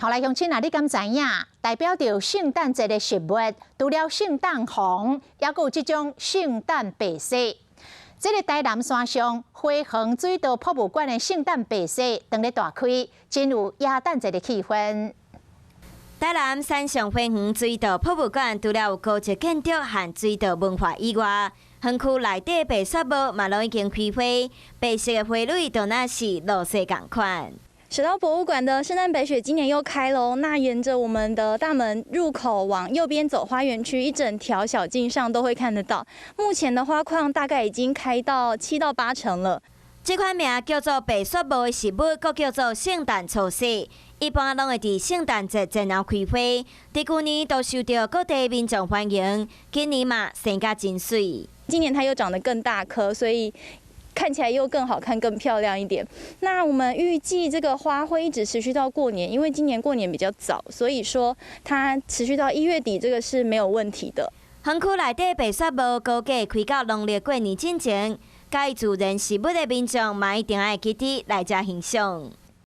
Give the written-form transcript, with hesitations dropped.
好來，鄉親啊，你敢知影？代表著聖誕節的植物，除了聖誕紅，猶閣有這種聖誕白雪。這个台南山上花園水道博物館的聖誕白雪，當咧大開，真有耶誕節的氣氛。台南山上花園水道博物館，除了有高級建築和水道文化以外，園區內底白雪帽嘛攏已經開花，白色的花蕊就若是露雪仝款。水道博物館的聖誕白雪今年又開嘍！那沿着我們的大門入口往右邊走，花園區一整條小徑上都會看得到。目前的花況大概已經開到7到8成了。這款名叫做白雪帽的植物，閣叫做聖誕草雪，一般攏會佇聖誕節前後開花。佇舊年都受到各地民眾歡迎，今年嘛生甲真媠。今年它又長得更大顆，所以看起來又更好看、更漂亮一點。那我們預計這個花會一直持續到過年，因為今年過年比較早，所以說它持續到1月底，這個是沒有問題的。園區內底白雪帽估計開到農曆過年進前，佮意自然植物的民眾嘛一定愛記得來遮欣賞。